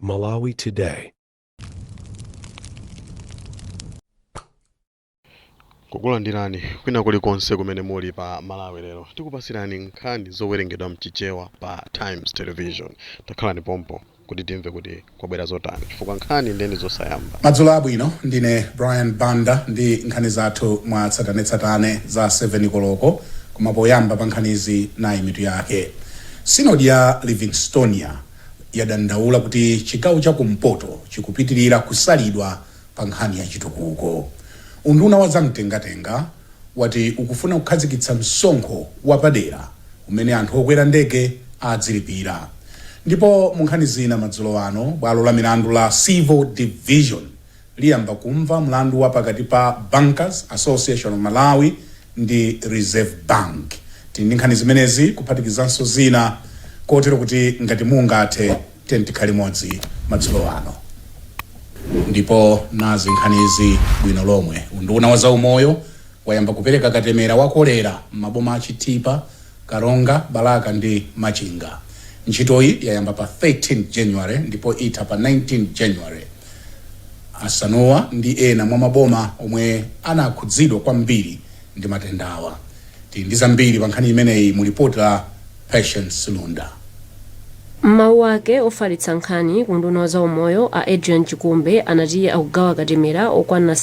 Malawi Today. Kukulandirani kwina kulikonse kumene muli pa Malawi Lero. Tikupasirani nkhani zowerengedwa mchichewa pa Times Television. Takhalani pompo kuti timve kuti kwabwera zotani chifukwa nkhani ndeni zosayamba. Madzulo abwino, ndine Brian Banda ndi nkhani zathu mwa tsatanetsatane za 7 koloko. Koma poyamba pa nkhanizi, nayi mitu yake. Sinodi ya Livingstonia yadandaula kuti chigawo cha kumpoto chikupitirira kusalidwa pa nkhani ya chitukuko. Unduna wa zamtengatenga wati ukufuna kukhazikitsa msonkho wapadera umene anthu okwera ndege adzilipira. Ndipo mu nkhani zina madzulo ano, bwalo la milandu la Civil Division liyamba kumva mlandu wa pakati pa Bankers Association of Malawi ndi Reserve Bank. Tili ndi nkhani zimenezi kuphatikizanso zina, kotero kuti ngati mungathe, tikhale limodzi madzulo ano. Ndipo nazi nkhanizi bwino lomwe. Unduna wa zaumoyo wayamba kupereka katemera wa kolera m'maboma a Chitipa, Karonga, Balaka ndi Machinga. Ntchitoyi yayamba pa 13 January ndipo itha pa 19 January. Asanuwa ndi ena mwa maboma omwe anakhudzidwa kwambiri ndi matendawa. Tili ndi zambiri pa nkhani imeneyi mu lipoti la Patience Lunda. M'mawu ake ofalitsa nkhani ku unduna wa zaumoyo, a Adrian Chikumbe anati akugawa katemera okwana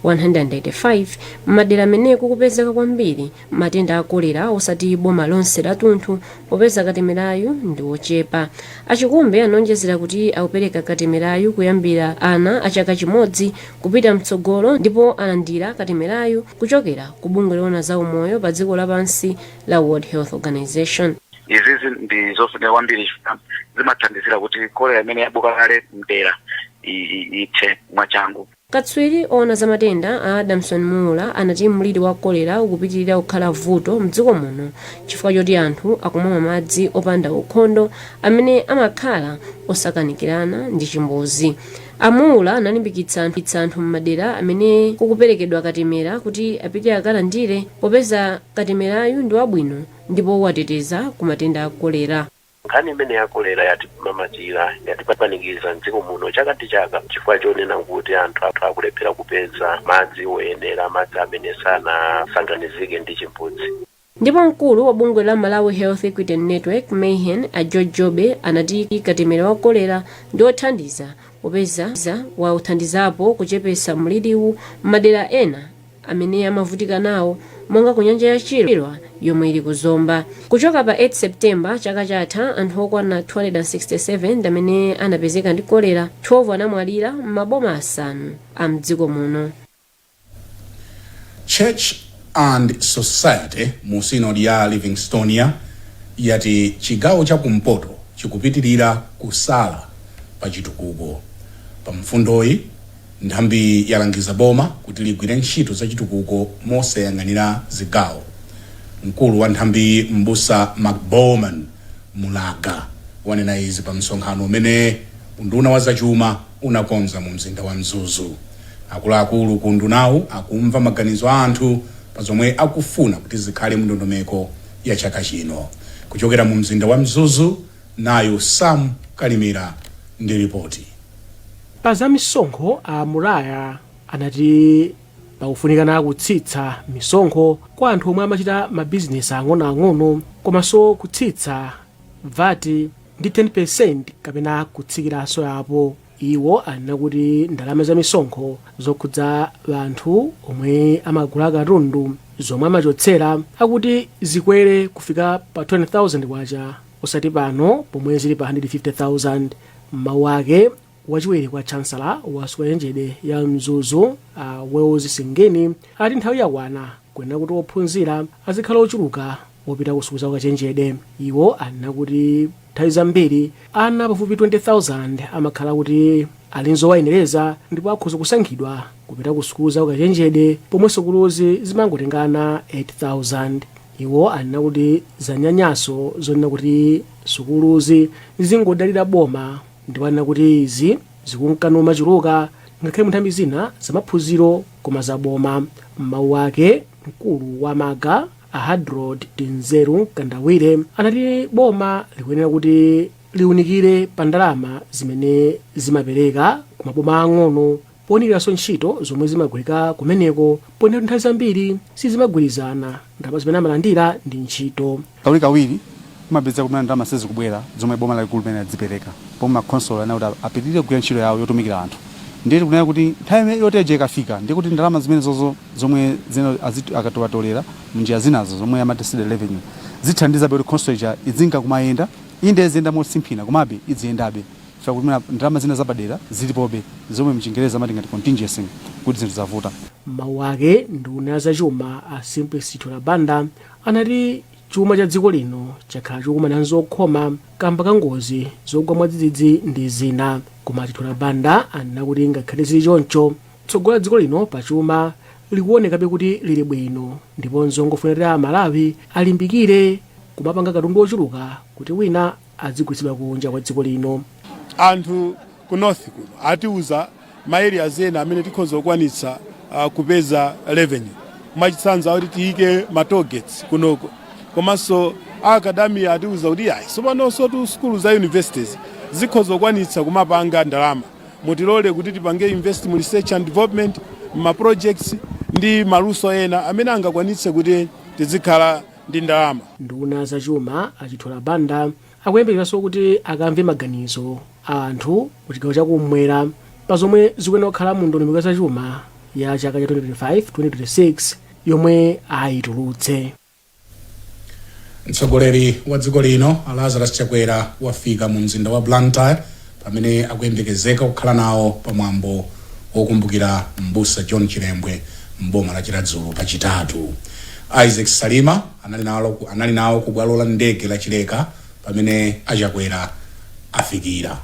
720,185 m'madera amene kukupezeka kwambiri matenda a kolera, osati boma lonse lathunthu, popeza katemerayu ndi wochepa. Achikumbe anonjezera kuti akupereka katemerayu kuyambira ana a chaka chimodzi kupita mtsogolo, ndipo alandira katemerayu kuchokera ku bungwe loona zaumoyo pa dziko lapansi la World Health Organization. Izizi ndi zofunika kwambiri chifukwa zimathandizira kuti kolera imene yabuka kale mdera ithe mwachangu. Katswiri oona za matenda a Adamson Muula anati mliri wa kolera ukupitirira kukhala vuto mdziko muno chifukwa choti anthu akumamwa madzi opanda ukhondo amene amakhala osakanikirana ndi chimbuzi. Amuula analimbikitsa anthu m'madera amene kukuperekedwa katemera kuti apite akalandire, popeza katemerayu ndi wabwino ndipo wateteza ku matenda a kolera. Nkhani imene ya kolera yatimamatira, yatipanikiza mdziko muno chaka ndi chaka, chifukwa chonena kuti anthu akulephera kupeza madzi oyenera, madzi amene sanasanganizike ndi chimbudzi. Ndipo mkulu wa bungwe la Malawi Health Equity Network, MAHEN, a George Jobe anati katemera wa kolera ndi othandiza, popeza wauthandizapo kuchepesa mliriwu m'madera ena amene amavutika nawo, monga ku nyanja ya Chilwa yomwe ili ku Zomba. Kuchoka pa 8 September chaka chatha, anthu okwana 267 ndi amene anapezeka ndi kolera, 12 anamwalira m'maboma asanu a mdziko muno. Church and Society mu Synod ya Livingstonia yati chigawo chakumpoto chikupitirira kusala pa chitukuko. Pa mfundoyi, nthambi yalangiza boma kuti ligwire ntchito za chitukuko mosayang'anira zigawo. Mkulu wa nthambi, Mbusa McBowman Mulaga, wanena izi pa msonkhano umene unduna wa zachuma unakonza mu mzinda wa Mzuzu. Akuluakulu ku undunawu akumva maganizo a anthu pa zomwe akufuna kuti zikhale mu ndondomeko ya chaka chino. Kuchokera mu mzinda wa Mzuzu, nayo Sam Kalimira ndi ripoti. Pa za misonkho, a Muraya anati pakufunikana kutsitsa misonkho kwa anthu omwe amachita mabizinesi ang'onoang'ono, komanso kutsitsa VAT ndi 10% kapena kutsikiranso apo. Iwo anena kuti ndalama za misonkho zokhudza anthu omwe amagula katundu zomwe amachotsera akuti zikwere kufika pa 20,000 kwacha, osati pano pomwe zili pa 150,000. Mawu ake, wachiwiri kwa chancellor wa sukulu ya ya Mzuzu, Wells Singini, ati nthawi yakwana kuyenera kuti ophunzira azikhala ochuluka opita ku sukulu za ukachenjede. Iwo anena kuti nthawi zambiri ana pafupi 20,000 amakhala kuti ali nzowayenereza ndipo akhoza kusankhidwa kupita ku sukulu za ukachenjede, pomwe sukuluzi zimangotengana 8000. Iwo anena kuti zanyanyaso zonena kuti sukuluzi zingodalira boma, ndipo anena kuti izi zikunkana machuluka ngakhale mu nthambi zina zamaphunziro koma zaboma. M'mawu ake, mkulu wa MAGA, a Hadrod Nzeru Kandawire, anati boma likuyenera kuti Liunikire pa ndalama zimene zimapereka ku maboma ang'ono, powunikiranso ntchito zomwe zimagwirika kumeneko, ponena kuti nthawi zambiri sizimagwirizana ndalama zimene amalandira ndi ntchito. Kawirikawiri kumapeza kumene ndalama sizikubwera zomwe boma lalikulu limene adzipereka, pomwe makhonsolo ena kuti apitirire kugwira ntchito yawo yotumikira anthu. Ndiye tikunena kuti nthawi imene yoteja ikafika, ndiye kuti ndalama zimenezozo zomwe zina akatowatolera munjira zinazo zomwe amati ceded revenue zithandizabe kuti khonsolo ija idzinga kumayenda. Inde, iziyenda mosimphina, komabe idziyendabe chifukwa kuti mwina ndalama zina zapadera zilipobe zomwe mchingerezi amati ngati contingency kuti zinthu zavuta. Mawu ake, nduna ya zachuma a Simplex Chithyola Banda anati chuma cha dziko lino chakhala chokumana nzokhoma kamba ka ngozi zogwa mwadzidzidzi ndi zina. Koma Chithyola Banda anena kuti ngakhale zili choncho, tsogolo la dziko lino pachuma likuonekabe kuti lili bwino, ndipo nzongofunira Amalawi alimbikire kumapanga katundu ochuluka kuti wina adzigulitsidwa kunja kwa dziko lino. Anthu ku north kuno atiuza ma areas ena amene tikhoza kukwanitsa kupeza revenue. Mwachitsanzo, akuti tiyike ma toll gates kunoko, komanso academia atiuza kuti ayi, sopanonso tu sukulu za universities zikhoza kukwanitsa kumapanga ndalama, mutilole kuti tipange invest mu research and development, ma projects ndi maluso ena amene angakwanitse kuti tizikhala ndi ndalama. Nduna zachuma a Chithyola Banda akuyembekezeranso kuti akamve maganizo a anthu ku chigawo chakummwera pa zomwe zikuyenera kukhala mu ndondomeko ya zachuma ya chaka cha 2025-2026 yomwe ayitulutse. Mtsogoleri wa dziko lino Lazarus Chakwera wafika mu mzinda wa Blantyre pamene akuyembekezeka kukhala nawo pamwambo wokumbukira Mbusa John Chilembwe mboma la Chiradzulu pachitatu. Isaac Salima anali nawo ku bwalo la ndege la Chileka pamene aChakwera afikira.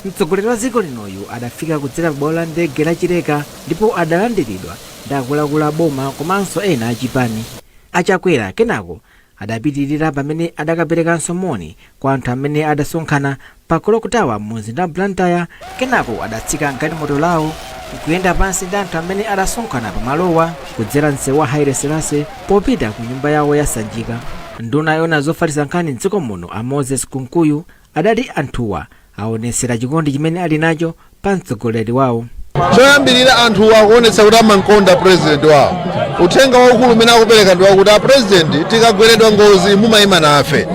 Mtsogoleri wa dziko linoyu adafika kudzera pa bwalo la ndege la Chileka ndipo adalandiridwa ndi akuluakulu a boma komanso ena achipani. AChakwera kenako adapitirira pamene adakaperekanso moni kwa anthu amene adasonkhana pa Clock Tower mu mzinda wa Blantyre. Kenako adatsika mgalimoto lawo nkuyenda pansi ndi anthu amene adasonkhana pamalowa kudzera msewu wa Haile Selassie popita ku nyumba yawo ya Sanjika. Nduna yoona zofalitsa nkhani mdziko muno a Moses Kunkuyu adati anthuwa aonetsera chikondi chimene ali nacho pa mtsogoleri wawo. Choyambirira, anthu akuonetsa kuti amankonda president wawo. Uthenga waukulu umene akupereka ndi wakuti, a president, tikagweredwa ngozi mumayima nafe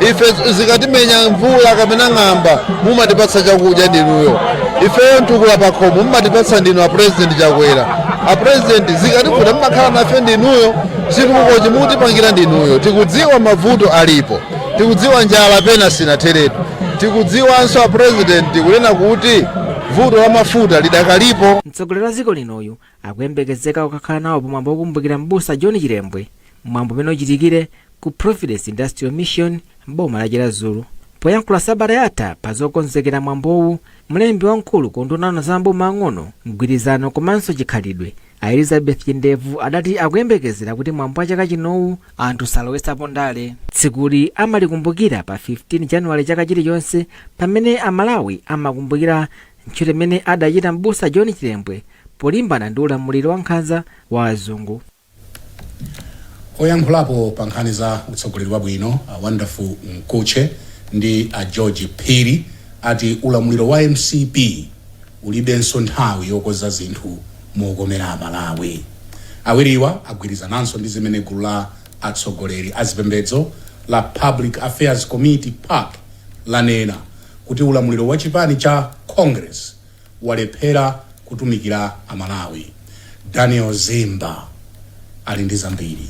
ife, zikatimenya mvula kapena ng'amba mumatipatsa chakudya ndinuyo, ifeyo mtukula pakhomo mumatipatsa ndinu a President Chakwera. A president, zikativuta mumakhala nafe ndinuyo, chitukukochi mukutipangira ndinuyo. Tikudziwa mavuto alipo, tikudziwa njala pena sinatheretu, tikudziwanso a president kunena kuti vuto la mafuta lidakalipo. Mtsogoleri wa dziko linoyu akuyembekezeka kukakhala nawo pamwambo wokumbukira Mbusa John Chilembwe, mwambo umene uchitikire ku Providence Industrial Mission m'boma la Chiradzulu. Poyankhula sabata yatha pa zokonzekera mwambowu, mlembi wamkulu ku unduna za maboma ang'ono, mgwirizano komanso chikhalidwe a Elizabeth Chindevu adati akuyembekezera kuti mwambo wa chaka chinowu anthu salowetsapo ndale. Tsikuli amalikumbukira pa 15 Januwale chaka chilichonse pamene Amalawi amakumbukira ntchito imene adachita Mbusa John Chilembwe polimbana ndi ulamuliro wa nkhanza wa azungu. Oyankhulapo pa nkhani za utsogoleri wabwino a Wonderful Mkhutche ndi a George Phiri ati ulamuliro wa MCP ulibenso nthawi yokonza zinthu mokomera Amalawi. Awiriwa agwirizananso ndi zimene gulu la atsogoleri azipembedzo la Public Affairs Committee, PAC, lanena kuti ulamuliro wa chipani cha Congress walephera kutumikira Amalawi. Daniel Zimba ali ndi zambiri.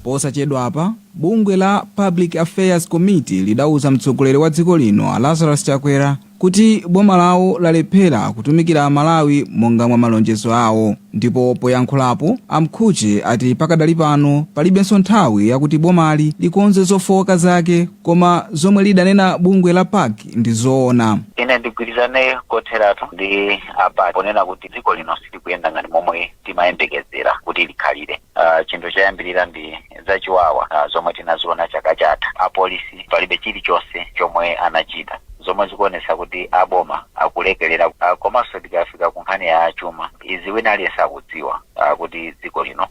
Posachedwapa, bungwe la Public Affairs Committee lidauza mtsogoleri wa dziko lino a Lazarus Chakwera kuti boma lawo lalephera kutumikira Amalawi monga mwa malonjezo awo. Ndipo poyankhulapo, a Mkhutche ati pakadali pano palibenso nthawi yakuti bomali likonze zofowoka zake, koma zomwe lidanena bungwe la PAC ndi zoona. Ine ndigwirizane kotheratu ndi a PAC ponena kuti dziko lino silikuyenda ngati momwe timayembekezera kuti likhalire. Chinthu choyambirira ndi zachiwawa zomwe tinaziona chaka chatha. Apolisi palibe chilichonse chomwe anachita, zomwe zikuonetsa kuti aboma akulekelera. Komanso tikafika ku nkhani ya chuma, izi wina aliyense akudziwa kuti dziko lino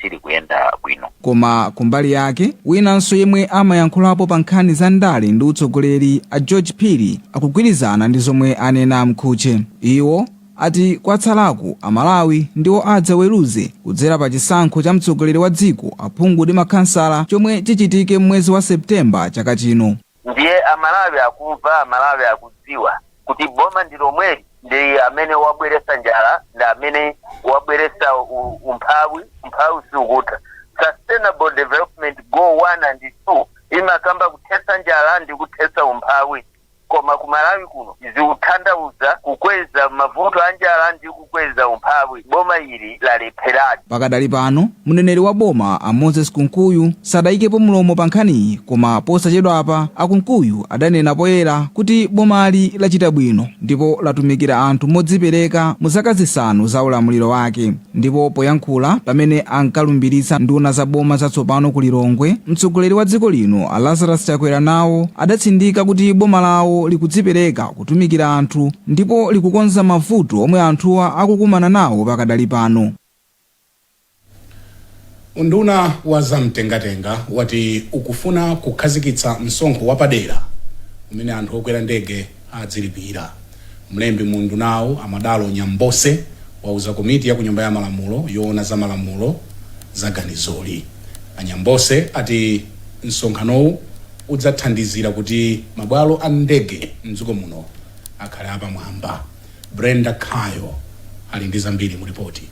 Silikuyenda bwino. Koma kumbali yake, winanso yemwe amayankhulapo pa nkhani za ndale ndi utsogoleri, a George Phiri, akugwirizana ndi zomwe anena a Mkhutche. Iwo ati kwatsalaku Amalawi ndiwo adzaweruze kudzera pa chisankho cha mtsogoleri wa dziko, aphungu ndi makhansala chomwe chichitike mwezi wa Septemba chaka chino. Ndiye Amalawi akumva, Amalawi akudziwa kuti boma ndi lomweli, ndi amene wabweretsa njala, ndi amene wabweretsa umphawi. Umphawi siukutha. Sustainable Development Goal 1 and 2 imakamba kuthetsa njala ndi kuthetsa umphawi, koma ku Malawi kuno zikutanthauza kukweza mavuto a njala ndi kukweza umphawi. Boma ili lalepheradi. Pakadali pano, mneneri wa boma a Moses Kunkuyu sadayikepo mlomo pa nkhaniyi, koma posachedwapa a Kunkuyu adanena poyera kuti bomali lachita bwino ndipo latumikira anthu modzipereka mu zaka 5 za ulamuliro wake. Ndipo poyankhula pamene ankalumbiritsa nduna za boma zatsopano ku Lilongwe, mtsogoleri wa dziko lino a Lazarus Chakwera nawo adatsindika kuti boma lawo likudzipereka kutumikira anthu ndipo likukonza mavuto omwe anthuwa akukumana nawo pakadali pano. Unduna wa zamtengatenga wati ukufuna kukhazikitsa msonkho wapadera umene anthu okwera ndege adzilipira. Mlembi mu undunawo, a Madalo Nyambose, wauza komiti ya ku Nyumba ya Malamulo yoona za malamulo za ganizoli. A Nyambose ati msonkhanowu udzathandizira kuti mabwalo a ndege mdziko muno akhale apamwamba. Brenda Khayo ali ndi zambiri mu ripoti.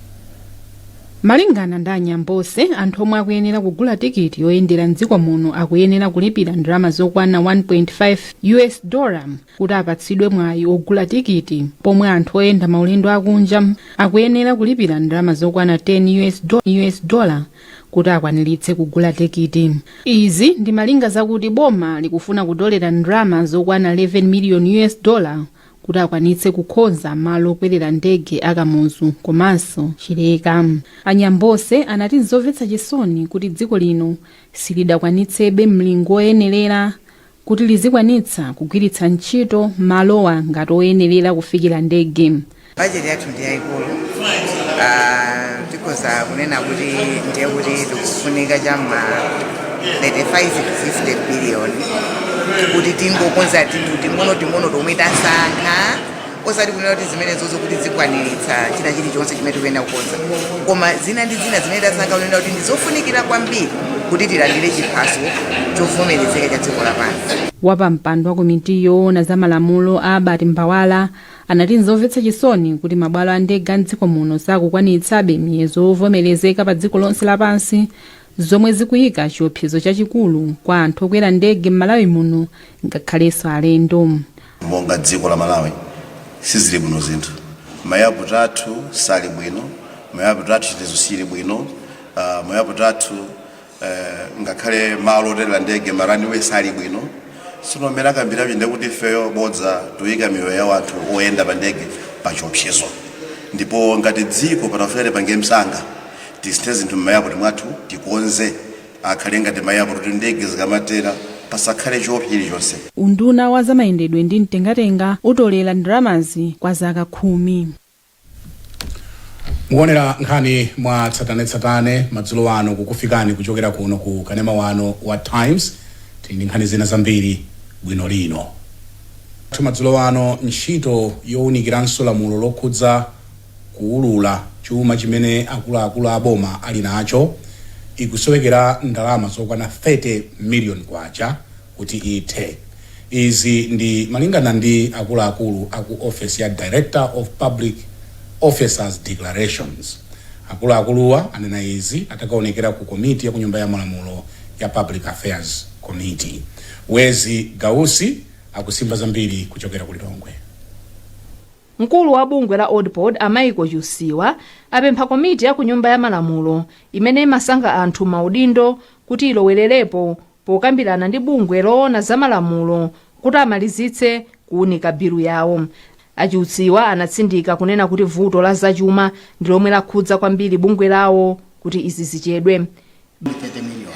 Malingana ndi a Nyambose, anthu omwe akuyenera kugula tikiti yoyendera mdziko muno akuyenera kulipira ndalama zokwana 1.5 US dollar kuti apatsidwe mwayi ogula tikiti, pomwe anthu oyenda maulendo akunja akuyenera kulipira ndalama zokwana 10 US dollar kuti akwaniritse kugula tikiti. Izi ndi malinga zakuti boma likufuna kutolera ndalama zokwana 11 million US dollar kuti akwanitse kukonza malo okwerera ndege a Kamuzu komanso Chileka. A Nyambose anati nzomvetsa chisoni kuti dziko lino silidakwanitsebe mlingo woyenerera kuti lizikwanitsa kugwiritsa ntchito malowa ngati oyenerera kufikira ndege. Bajeti yathu ndi yayikulu. Tikhoza kunena kuti ndiye kuti tikufunika cham'ma 35 to 50 billion kuti tingokonza tinthu ting'ono ting'ono tomwe tasankha, osati kunena kuti zimenezozo kuti zikwaniritsa china chilichonse chimene tikuyenda kukonza, koma zina ndi zina zimene tasankha kunena kuti ndizofunikira kwambiri kuti tilandire chiphaso chovomerezeka cha dziko lapansi. Wapampando wa komiti yoona za malamulo a Albert Mbawala anati nzomvetsa chisoni kuti mabwalo a ndege a mdziko muno sakukwanitsabe miyezo yovomerezeka pa dziko lonse lapansi, zomwe zikuyika chiopsezo chachikulu kwa anthu okwera ndege m'Malawi muno ngakhalenso alendo. Monga dziko la Malawi sizili bwino zinthu, ma airport athu sali bwino, ma airport athu chitetezo sili bwino, ma airport athu ngakhale malo oterera ndege, ma runway sali bwino. Tsono mmene akambirapo ndekuti ifeyo bodza tuyika miyoyo ya anthu oyenda pa ndege pa chiopsezo, ndipo ngati dziko patafuna tipange msanga, tisinthe zinthu m'ma airport mwathu, tikonze akhale ngati ma airport kuti ndege zikamatera pasakhale chiopsa chilichonse. Unduna wa zamayendedwe ndi mtengatenga utolera ndalamazi kwa zaka 10. Mukuonera nkhani mwa tsatanetsatane madzulo ano kukufikani kuchokera kuno ku kanema wano wa Times. Tili ndi nkhani zina zambiri bwino lino madzulo ano. Ntchito yowunikiranso lamulo lokhudza kuwulula chuma chimene akuluakulu a boma ali nacho ikusowekera ndalama zokwana 30 million kwacha kuti ithe. Izi ndi malingana ndi akuluakulu aku office ya Director of Public Officers Declarations. Akuluakuluwa anena izi atakaonekera ku komiti ya ku Nyumba ya Malamulo ya Public Affairs Committee. Wezi Gausi akusimba zambiri kuchokera ku Lilongwe. Mkulu wa bungwe la ODPOD, a Michael Chiusiwa, apempha komiti ya ku Nyumba ya Malamulo imene imasankha anthu maudindo kuti ilowererepo pokambirana ndi bungwe loona za malamulo kuti amalizitse kuunika bilu yawo. A Chiusiwa anatsindika kunena kuti vuto la zachuma ndi lomwe lakhudza kwambiri bungwe lawo kuti izi zichedwe. 30 million,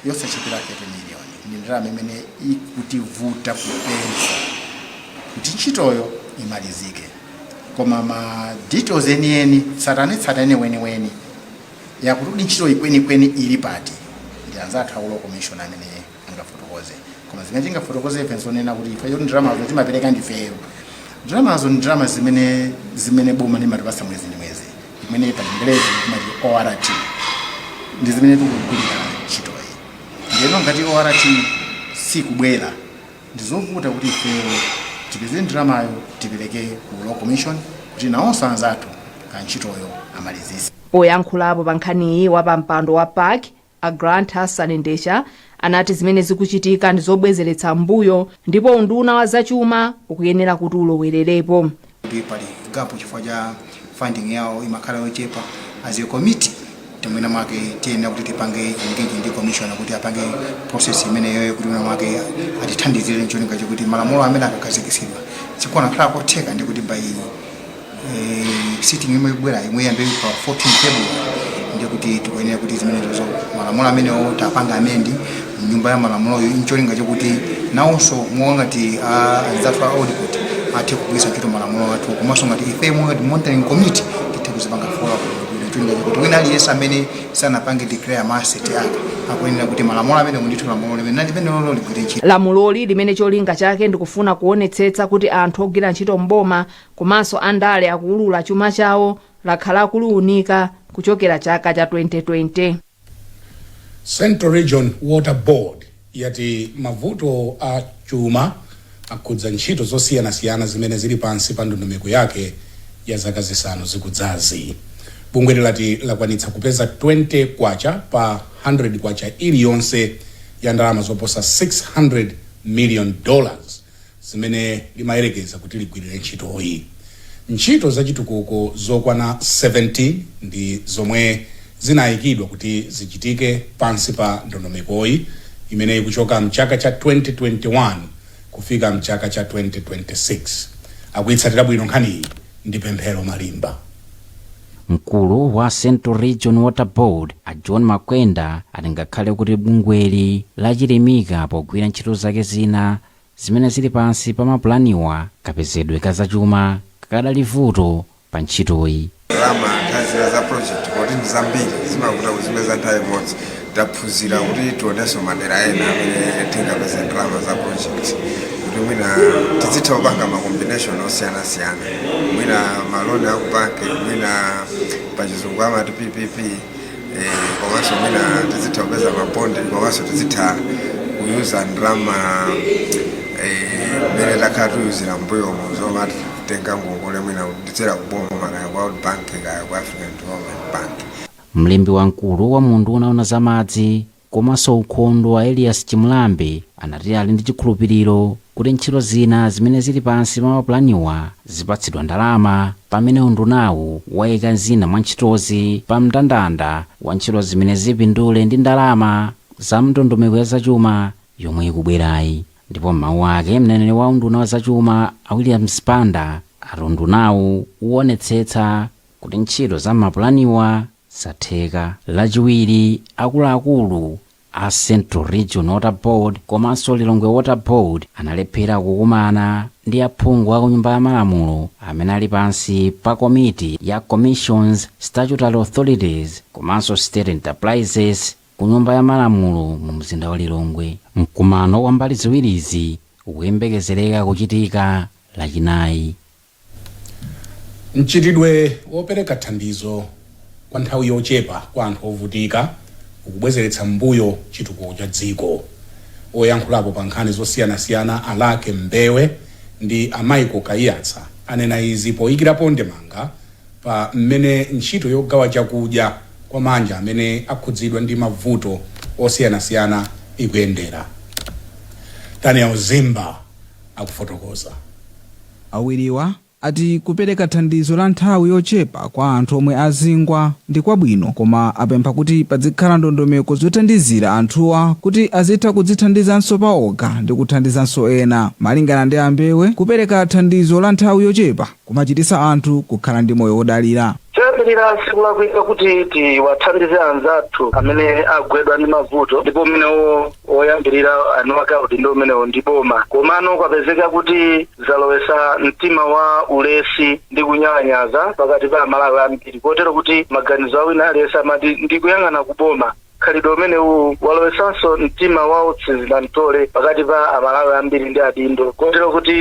yosachepera 30 million, ndi ndalama imene ikutivuta kupeza kuti ntchitoyo imalizike, koma ma details enieni, tsatanetsatane weniweni, Yakuti kuti ntchitoyi kwenikweni ili pati, ndi anzathu a Law Commission amene angafotokoze, koma zimene tingafotokoze ife nzonena kuti ife choti ndalamazo timapereka ndifeyo. Ndalamazo ndi ndalama zimene boma limatipasa mwezi ndi mwezi, imene pa Chingerezi timati ORT, ndi zimene tikugwirira ntchitoyi. Ndiyeno ngati ORT sikubwera, ndizovuta kuti ifeyo tipeze ndalamayo tipereke ku Law Commission kuti nawonso anzathu kantchitoyo amalizise. Poyankhulapo pa nkhaniyi, wapampando wa PAC a Grant Hassan Ndesha anati zimene zikuchitika ndi zobwezeretsa mbuyo ndipo unduna wa zachuma ukuyenera kuti ulowererepo. Kuti pali gap chifukwa cha funding yawo imakhala yochepa, as a committee timwina mwake tiyenera kuti tipange engage ndi commissioner kuti apange process imeneyoyo, kuti mwina mwake atithandizire ncholinga chokuti malamulo amene akakhazikitsidwa zikuona khala kotheka, ndi kuti by sitting imwe ikubwera, imwe iyambe pa 14 February, ndi kuti tikuyenera kuti zimenezozo malamulo amenewo tapanga amend mnyumba ya malamuloyo, ncholinga chokuti nawonso monga ngati anzathu a audit athe kugwiritsa ntchito malamulo athu, komanso ngati ife monga ngati monitoring committee tithe kuzipanga follow up bwino, cholinga chokuti wina aliyense amene sanapange declare ma asset ake akuyenera kuti malamulo amene ndithu lamulo limene limene lolo ligwire ntchito. Lamuloli, limene cholinga chake ndikufuna kuonetsetsa kuti anthu ogwira ntchito mboma komanso andale akuulula chuma chawo, lakhala kuliunika kuchokera chaka cha 2020. Central Region Water Board yati mavuto a chuma akhudza ntchito zosiyanasiyana zimene zili pansi pa ndondomeko yake ya zaka 5 zikudzazi. Bungweli lati lakwanitsa kupeza 20 kwacha pa 100 kwacha iliyonse ya ndalama zoposa $600 million zimene limayerekeza kuti ligwirire ntchitoyi. Ntchito zachitukuko zokwana 17 ndi zomwe zinayikidwa kuti zichitike pansi pa ndondomekoyi, imene ikuchoka mchaka cha 2021 kufika mchaka cha 2026. Akuyitsatira bwino nkhaniyi ndi Pemphero Malimba. Mkulu wa Central Region Water Board a John Makwenda ati ngakhale kuti bungweli lachilimika pogwira ntchito zake zina zimene zili pansi pa mapulaniwa, kapezedwe ka zachuma kakadali vuto pa ntchitoyi. Ndalama nthawi zina za project poti ndi zambiri zimavuta kuzipeza nthawi imodzi. Taphunzira kuti tionenso madera ena amene tingapeze ndalama za project, kuti mwina tizitha kupanga ma combination osiyanasiyana, mwina ma loan aku banki, mwina pachizungu amati PPP, komanso mwina tizitha kupeza ma bond, komanso tizitha kuyuza ndalama mmene takhala tuyuzira mbuyomo, zoma tenga ngongole mwina kudzera kuboma, kaya kwa World Bank, kaya ku African Development Bank. Mlembi wamkulu wa unduna oona zamadzi komanso ukhondo wa Elias Chimulambe anati ali ndi chikhulupiriro kuti ntchito zina zimene zili pansi pa mapulaniwa zipatsidwa ndalama, pamene undunawu wayika zina mwa ntchitozi pa mndandanda wa ntchito zimene zipindule ndi ndalama za ndondomeko ya zachuma yomwe ikubwerayi. Ndipo m'mawu ake, mneneri wa unduna wa zachuma a Williams Banda ati undunawu uwonetsetsa kuti ntchito za mapulaniwa zatheka. Lachiwiri, akuluakulu a Central Region Water Board komanso Lilongwe Water Board analephera kukumana ndi aphungu a ku Nyumba ya Malamulo amene ali pansi pa komiti ya Commissions, Statutory Authorities komanso State Enterprises ku Nyumba ya Malamulo mu mzinda wa Lilongwe. Mkumano wa mbali ziwirizi ukuyembekezereka kuchitika Lachinayi. Mchitidwe wopereka thandizo kwa nthawi yochepa kwa anthu ovutika ukubwezeretsa mbuyo chitukuko cha dziko. Oyankhulapo pa nkhani zosiyanasiyana Alake Mbewe ndi a Michael Kaiyatsa anena izi poyikirapo ndemanga pa mmene ntchito yogawa chakudya kwa mabanja amene akhudzidwa ndi mavuto osiyanasiyana ikuyendera. Daniel Zimba akufotokoza. Awiriwa ati kupereka thandizo la nthawi yochepa kwa anthu omwe azingwa ndi kwabwino, koma apempha kuti pazikhala ndondomeko zothandizira anthuwa kuti azitha kudzithandizanso paokha ndi kuthandizanso ena. Malingana ndi Ambewe, kupereka thandizo la nthawi yochepa kumachititsa anthu kukhala ndi moyo wodalira. Choyambirira, sikulakwika kuti tiwathandize anzathu amene agwedwa ndi mavuto, ndipo umenewo woyambirira anu ake udindo umenewo ndi boma. Komano kwapezeka kuti zalowesa mtima wa ulesi ndi kunyalanyaza pakati pa Amalawi ambiri, kotero kuti maganizo a wina aliyense amati ndikuyang'ana kuboma. Khalidwe umenewu walowesanso mtima wa utsinzinamtole pakati pa Amalawi ambiri ndi adindo, kotero kuti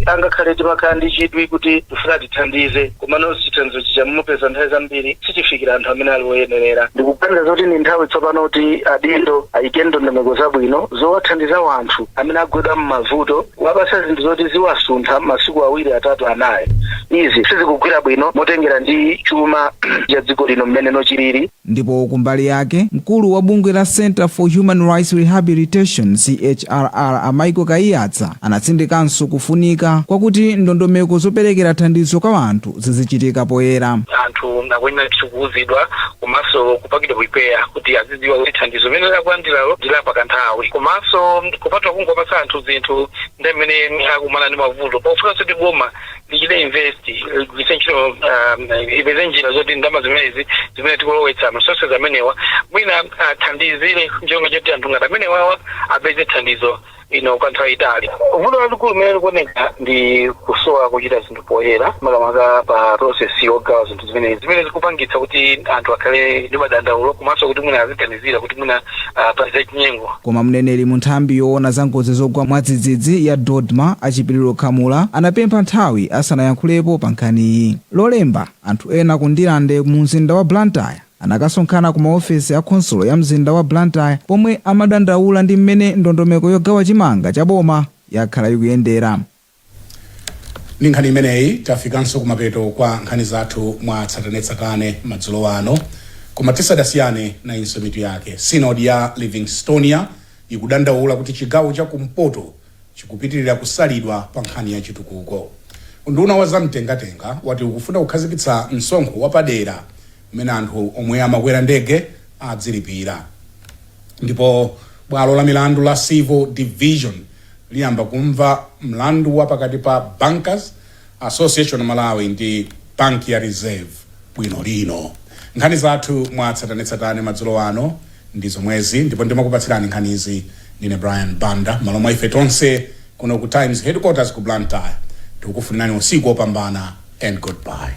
angakhale timakhala ndi chidwi kuti tifuna tithandize, komano chithandizo chija mumupeza nthawi zambiri sichifikira anthu amene ali woyenerera. Ndikuganiza kuti ndi nthawi tsopano kuti adindo ayike ndondomeko zabwino zowathandiza wanthu amene agwedwa m'mavuto, kuwapasa zinthu zoti ziwasuntha masiku 2, 3, 4. Izi sizikugwira bwino motengera ndi chuma cha dziko lino mmene nochilili. Ndipo kumbali yake, mkulu wa bungwe la Center for Human Rights Rehabilitation, CHRR, a Michael Kaiyatsa, anatsindikanso kufunika kwakuti ndondomeko zoperekera thandizo kwa anthu zizichitika poyera. Anthu akuyenera kuuzidwa komanso kupangidwa prepare kuti azidziwa kuti thandizo limene akulandiralo ndi la pakanthawi, komanso kupatula kungopatsa anthu zinthu ndi amene akumana ndi mavuto, pakufunanso kuti boma lichite invest, ligwiritse ntchito, ipeze njira zoti ndalama zimenezi zimene tikulowetsa, resources amenewa, mwina athandizire njonga choti anthu ngati amenewawa apeze thandizo ino kwa nthawi itali. Vuto lalikulu limene likuoneka ndi kusowa kuchita zinthu poyera, makamaka pa process yogawa zinthu zimenezi, zimene zikupangitsa kuti anthu akhale ndi madandaulo komanso kuti mwina aziganizira kuti mwina pali chinyengo. Koma mneneri mu nthambi yoona za ngozi zogwa mwadzidzidzi ya DoDMA, Achipiriro Khamula, anapempha nthawi asanayankhulepo pa nkhaniyi. Lolemba, anthu ena ku Ndirande mu mzinda wa Blantyre anakasonkhana ku maofesi a khonsolo ya mzinda wa Blantyre pomwe amadandaula ndi mmene ndondomeko yogawa chimanga cha boma yakhala ikuyendera. Ndi nkhani imeneyi tafikanso kumapeto kwa nkhani zathu mwa tsatanetsatane madzulo ano, koma tisadasiyane nayinso mitu yake. Synod ya Livingstonia ikudandaula kuti chigawo cha kumpoto chikupitirira kusalidwa pa nkhani ya chitukuko. Unduna wa zamtengatenga wati ukufuna kukhazikitsa msonkho wapadera umene anthu omwe amakwera ndege adzilipira. Ndipo bwalo la milandu la Civil Division liyamba kumva mlandu wa pakati pa Bankers Association Malawi ndi Bank ya Reserve bwino lino. Nkhani zathu mwa tsatanetsatane madzulo ano ndi zomwezi, ndipo ndimakupatsirani nkhanizi ndine Brian Banda. Malo mwa ife tonse kuno ku Times Headquarters ku Blantyre, tikukufunirani usiku wopambana and goodbye.